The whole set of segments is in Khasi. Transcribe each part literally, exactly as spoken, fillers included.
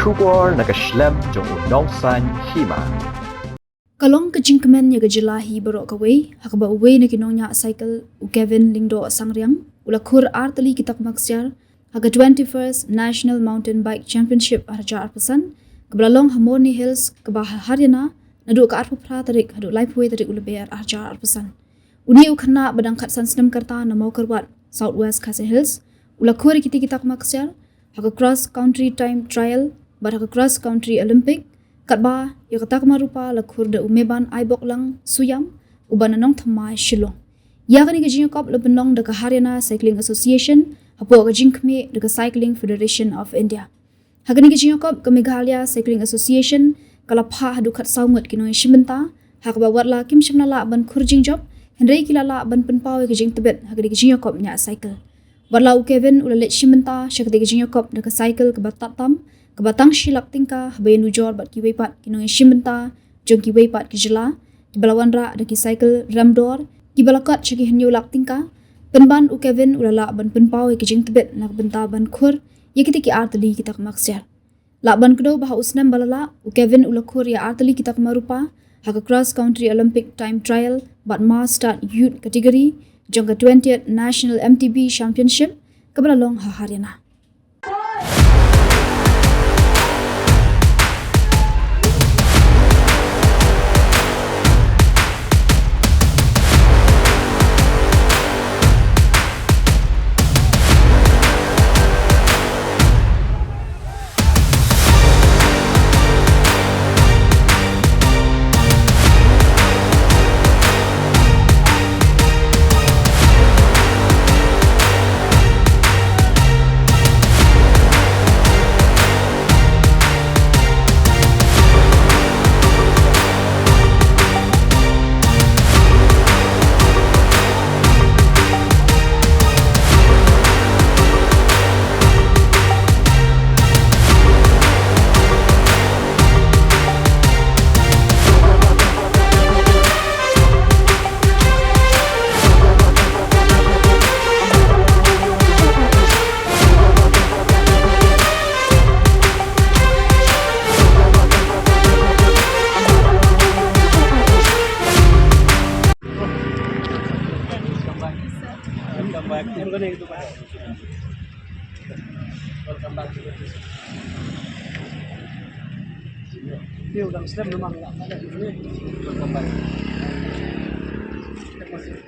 Khubor na ka shlem jong u nongsaiñ hima. Ka long ka jingkmen ïa ka jylla hi baroh kawei, ha kaba uwei na ki nongñiah cycle u Kevin Lyngdoh Sangriang u la khur ar tylli ki takma ksiar ha ka twenty-first National Mountain Bike Championship arhajar arphew san, kaba la long ha Morni Hills kaba ha Haryana, naduh ka arphew phra tarik haduh laiphew wei tarik u Lber arhajar arphew san. Une u khynnah ba dang khatsan snem ka rta na Mawkyrwat, South West Khasi Hills, u la khur ïa kitei ki takma ksiar ha ka cross country time trial bad ha ka cross country Olympic, katba ïa ka takma rupa la khur da u Meban Aiboklang Suyam uba na Nongthymmai, Shillong. Ïa kane ka jingïakop la pynlong da ka Haryana Cycling Association hapoh ka jingkhmih da ka Cycling Federation of India. Ha kane ka jingïakop, ka Meghalaya Cycling Association ka la phah haduh khatsaw ngut ki nongïashim bynta, ha kaba watla kim shym la lah ban khur jingjop, hynrei ki la lah ban pynpaw ïa ka jingtbit ha kane ka jingïakop ñiah cycle. Watla u Kevin u la leit shim bynta sha katei ka jingïakop da ka cycle kaba tad tam, kaba tang shi lak tyngka, haba ïanujor bad kiwei pat ki nongïashim bynta jong kiwei pat ki jylla, kiba la wanrah da ki cycle rem dor kiba la kot sha ki hynñiew lak tyngka. Pynban u Kevin u la lah ban pynpaw ïa ka jingtbit na ka bynta ban khur ïa kitei ki ar tylli ki takma ksiar. Lah ban kdew ba ha u snem ba la lah, u Kevin u la khur ïa ar tylli ki takma rupa ha ka cross country Olympic time trial bad mass start youth category jong ka twentieth National M T B Championship kaba la long ha Haryana. Welcome back. Welcome back. Welcome back.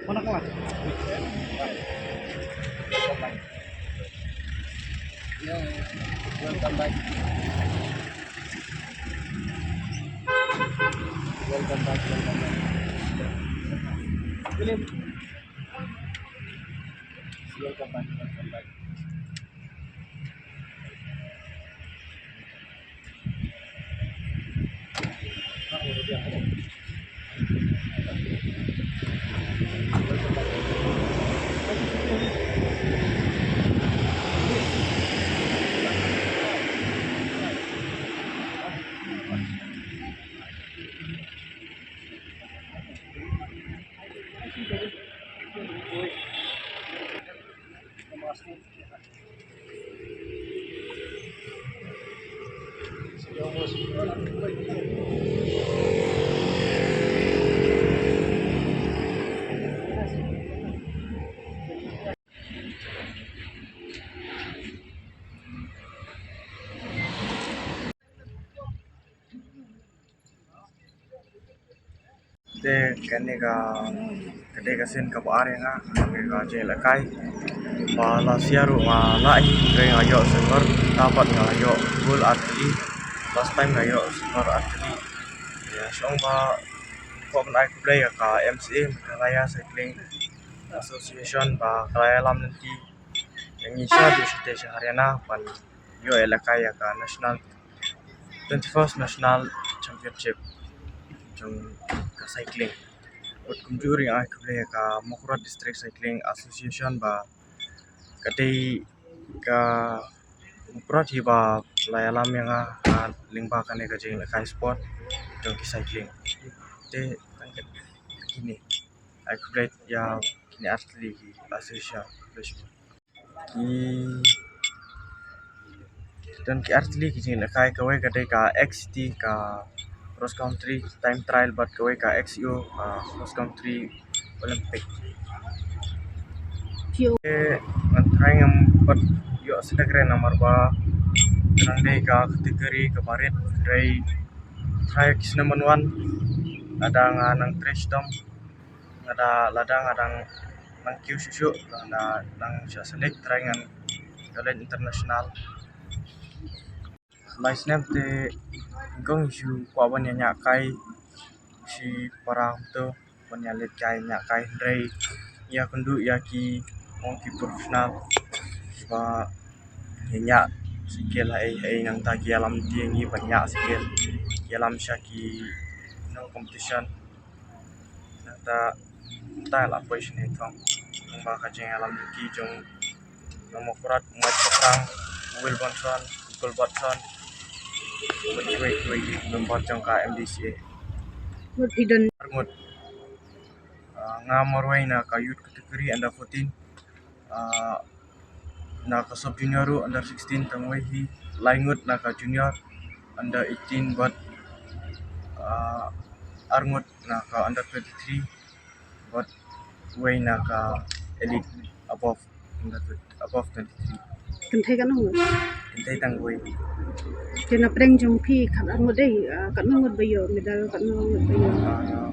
Mana kawan? Welcome back. Yo, welcome back. Welcome back, welcome back. William. Welcome back, welcome back. Te kane ka, ka dei ka sien kaba ar ïa nga ha kane ka jingïalehkai ba last year ruh nga lah hi, hynrei nga ïoh silver, mynta pat nga ïoh gold ar tylli. Last time nga ïoh silver ar tylli. Ïa, shu ong ba kwah ban ai khublei ïa ka M C A, Meghalaya Cycling Association, ba ka la ïalam lynti ïa ngi shaduh shatei sha Haryana ban ïoh ïalehkai ïa ka national, twenty-first National Championship jong ka cycling. Bad kumjuh ruh nga ai khublei ïa ka Mawkyrwat District Cycling Association ba ka dei ka Mawkyrwat hi ba la ïalam ïa nga, ah, lyngba kane ka jingïalehkai sport jong ki cycling. Te tang kine, ai khublei ïa kine ar tylli ki association. Khublei shibun. Ki, Don ki ar tylli ki jingïalehkai, kawei ka dei ka X C T ka cross country time trial bad kawei ka X C O ka cross country Olympic. Te ngan try ngam pat ïoh selected namar ba ka dang dei ka category kaba rit, dei try ki snem ban wan. Lada nga nang try shitom, lada lada nga dang nang kiew shuh shuh, lada nang shah select, try ngan ïoh leit international. Lai snem te kong shu kwah ban ïa ñiah kai shi para to, ban ïa leit kai, ñiah kai, hynrei ïa kynduh ïa ki, ong ki professional ba ïa ñiah cycle ha ei ha ei, nangta ki ïalam tieng ïa ban ñiah cycle, ïalam sha ki, you know, competition. Nangta ta la poi shane thong. Nangba ka jingïalam ki jong Nongmawkyrwat, Mike Sokrang, Will Bonson, Uncle Batson, bad kiwei kiwei ki member jong ka M D C A. Ngut phi don? Ar ngut. Ah, nga marwei na ka youth category under fourteen. Ah, na ka sub junior ruh under sixteen tang wei hi, lai ngut na ka junior under eighteen bad, ah, ar ngut na ka under twenty-three bad wei na ka elite above, under twenty, above twenty-three. Kynthei katno ngut? Kynthei tang wei. Te na pdeng jong phi khat ar ngut dei, ah, katno ngut ba ïoh medal, katno ngut ba ïoh? Ah,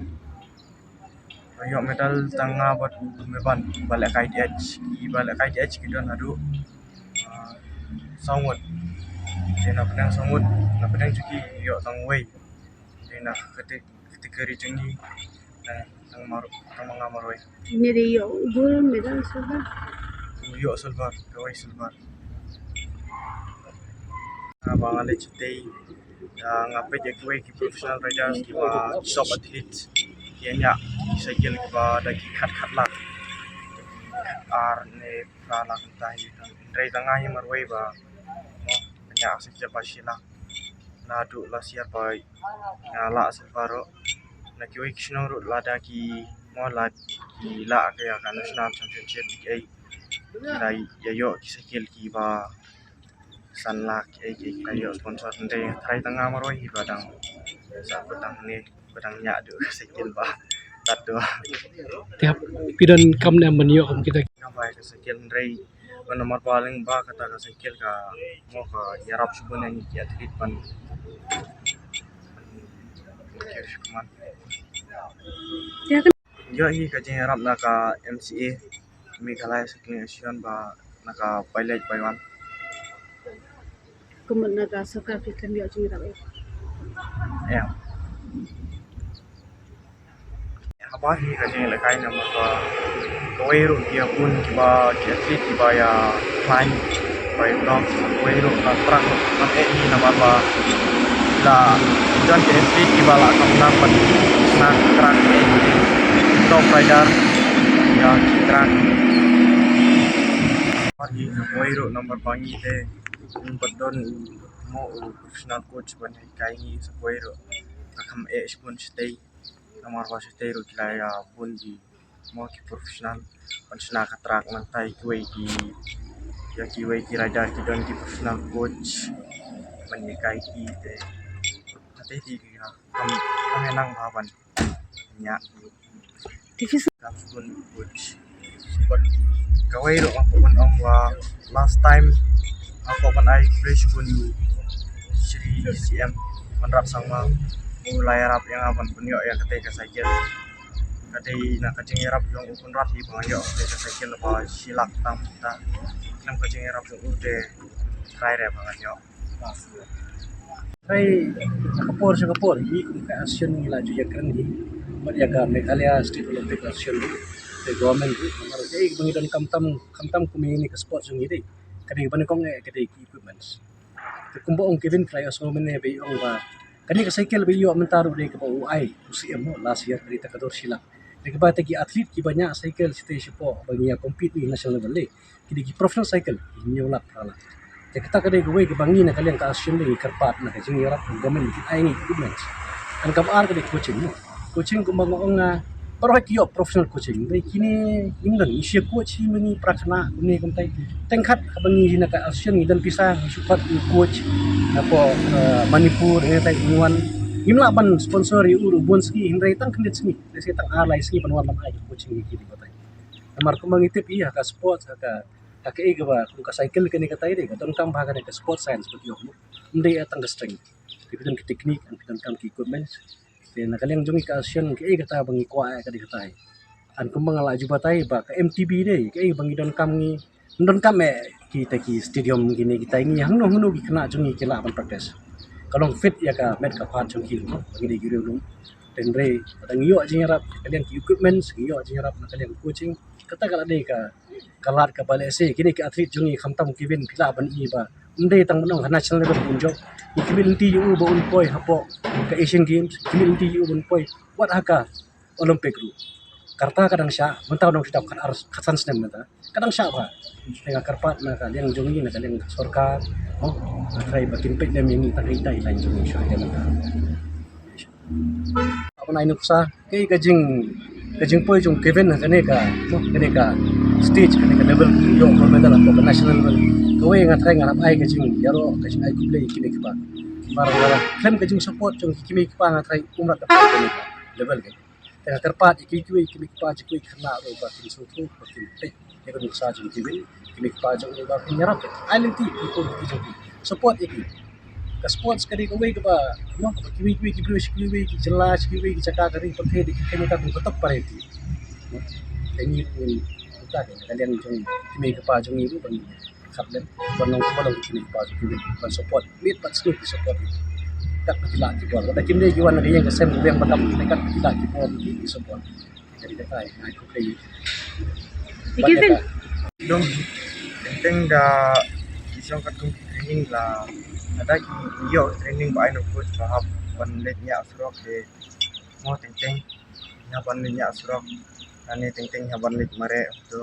ba ïoh medal tang nga bad u Meban ba lehkai D H, ki ba lehkai D H ki don haduh, ah, saw ngut. Te na pdeng saw ngut, na pdeng jong ki ïoh tang wei. Te na kate, kate category jong ngi, eh, tang mar, tang ma nga marwei. Ine dei ïoh gold medal, silver? Ïoh silver, kawei silver. Haba nga leit shatei, ah, nga peit ïa kiwei ki professional riders kiba, ki top athletes, ki ñiah ki cycle kiba da ki khat khat lak, ar ne phra lak, nangta hi. Hynrei tang nga hi marwei ba, mo, ñiah cycle ba shi lak. Naduh last year ba nga lah silver ruh. Na kiwei ki shnong ruh lada ki, mo, la ki lah ka ïa ka national championship, ki ei, ki la ïa ïoh ki cycle kiba san lak, ki ei, ki la ïoh sponsor. Hynrei tharai tang nga marwei hi ba dang sa, ba dang ne, ba dang ñiah duh ka cycle ba tat duh. Te hap phi don kam ne em ban ïoh kum kita? Nga bai ka cycle, hynrei ban namar ba lyngba kata ka cycle ka, mo, ka ïarap shibun ïa ngi ki athlete ban, ban, ban kiew shibun. Ïoh hi ka jingïarap na ka M C A, Meghalaya Cycling Association, ba na ka Pilot by One. Kumno na ka sorkar phi khlem ïoh jingïarap eh? Em. Haba hi ka jingïalehkai namar ba kawei ruh ki ïa bun kiba, ki athlete kiba ïa climb, ba ïa top, kawei ruh ka track ruh kam eh hi namar ba la don ki athlete kiba la kam nang ban sna track eh, top rider ïa ki track. Haba hi kawei ruh namar ba ngi te ngim pat don u, mo, u professional coach ban hikai ngi, sa kawei ruh ka kam eh shibun shatei. Namar ba shatei ruh ki la ïa bun ki, mo, ki professional ban sna ka track, nangta ïa kiwei ki, ïa kiwei ki rider ki don ki professional coach ban hikai ki te. Hynrei te ki kam, kam ïa nang ba ban ñiah. Te phi kam shibun coach. But kawei ruh nga kwah ban ong ba last time nga kwah ban ai khublei shibun ïa u Shri C M Conrad Sangma, u la ïarap ïa nga ban pynïoh ïa katei ka cycle. Ka dei na ka jingïarap jong u Conrad hi ba nga ïoh katei ka cycle ba shi lak tam ta. Khlem ka jingïarap jong u te trai re ba ngan ïoh. Hynrei na ka por sha ka por ngi kum ka association ngi la ju ïakren hi bad ïa ka Meghalaya State Olympic Association, te government hi, namar kaei ba ngi don khamtam, khamtam kum ïa kane ka sport jong ngi dei, ka dei ba nyngkong eh ka dei ki equipments. Te kumba ong Kevin Fry, ong mynne ba ong ba kane ka cycle ba ïoh mynta ruh dei kaba u ai u C M last year, ka dei ta ka dor shi lak. Te kaba ta ki athlete kiba ñiah cycle shatei shapoh ba ngi ïa compete national level, dei ki dei ki professional cycle, hynñiew lak phra lak. Te kata ka dei kawei kaba ngi na ka liang ka association ngi kyrpad na ka jingïarap ka government kin ai ngi equipment. Kan kaba ar ka dei coaching, mo. Coaching kumba nga ong nga, Baroh ki ïoh professional coaching. Dei kine ngim don, ngi shu coach hi ma ngi para khynnah kumne kumtai. Teng khat haba ngi hi na ka association ngi don pisa, ngi shu khot ngi coach. Hapoh Manipur, ngi tai ngi wan. Ngim lah ban sponsor ïa u ruh bun sngi, hynrei tang khyndiat sngi, lehse tang ar lai sngi ban wan ban ai coaching ïa ki dei batai. Namar kumba ngi tip ïa ka sports, ha ka, ha kaei kaba kum ka cycle kane katai dei ka donkam ba kane ka sports science ba ki ong. Ym dei tang ka strength. Ki don ki technique, ki donkam ki equipments. Te na ka liang jong ngi ka association, kaei kata ba ngi kwah ïa ka dei katai. An kumba nga la ju batai ba ka M T B dei, kaei ba ngi donkam ngi, donkam eh kita ki stadium kine kitai, ngi hangno hangno ki khynnah jong ngi ki lah ban practice. Ka long fit ïa ka met ka phad jong ki, ba ngi dei ki riewlum. Hynrei lada ngi ïoh jingïarap na ka liang ki equipments, ngi ïoh jingïarap na ka liang coaching, kata ka la dei ka, ka lad kaba lehse kine ki athlete jong ngi khamtam ki Kevin ki lah ban ïoh ba ym dei tang ban ong ha national level un jop. Ngi khmih lynti ïa u ba un poi hapoh ka Asian Games, khmih lynti ïa u ba un poi wat ha ka Olympic ruh. Ka rta ka dang shah, mynta u nongshah dap khatar, khatsan snem mynta. Ka dang shah bha. Te nga kyrpad na ka liang jong ngi, na ka liang sorkar, mo, nga trai ba kin peit lem ïa ngi tang ita i lain jong ngi shuwa ïa mynta. Ap nai nuksa, kaei ka jing, ka jingpoi jong Kevin ha kane ka, mo, kane ka stage, kane ka level, ïoh gold medal hapoh ka national level. Kawei nga trai ngan ap ai ka jingïaroh, ka jingai khublei ïa kine ki pa. Mar nga la khlem ka jingsupport jong ki kmie ki pa nga trai ym rat da poi kane ka level kane. Te nga kyrpad ïa kiwei kiwei ki kmie ki pa, kiwei ki khynnah ruh ba kin sngewthuh, ba kin peit ïa ka nuksa jong Kevin, ki kmie ki pa jong u ba kin ïarap. Ai lynti ki khun ki jong ki. Support ïa ki. Ka sports ka dei kawei kaba, no, kaba kiwei kiwei ki briew sha kiwei ki jylla, sha kiwei ki jaka ka ri pyrthei, dei ki kynta ka kum ka top priority. Te ngi ruh ngin, ka dei ka liang jong ki kmie ki pa jong ngi ruh ba ngin khat lem ban long, ban long ki kmie ki pa jong ngi, ban support. Miet bad sngi ki support. Kat ba ki lah ki bor. Lada kim dei ki wan na ka ïing ka sem ka biang ba kam, kat ba ki lah ki bor ki, ki support. Jadi kata ai, ai khublei. Ïa Kevin. Dong, teng teng da ki shong katkum ki training la, lada ki ïoh training ba ai na u coach ba hap ban leit ñiah surok, te mo teng teng hap ban leit ñiah surok, lane teng teng hap ban leit mareh to.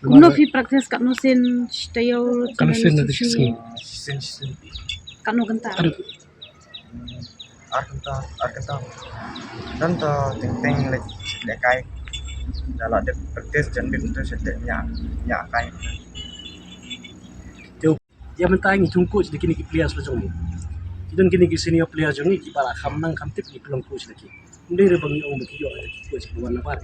Kumno phi practice, katno sien, shi taïew, katno sien, shisien? Shisien, shisien. Katno kynta? Ar kynta, ar kynta. Don to teng teng leit, leit kai. Da la dep practice jan bit to shu leit ñiah, ñiah kai. Ïa mynta ngi jong coach da kine ki players la jong ngi. Ki don kine ki senior players jong ngi kiba la kham nang kham tip, ngi pynlong coach da ki. Ym dei re ba ngi ong ba ki ïoh da ki coach ba wan na bar.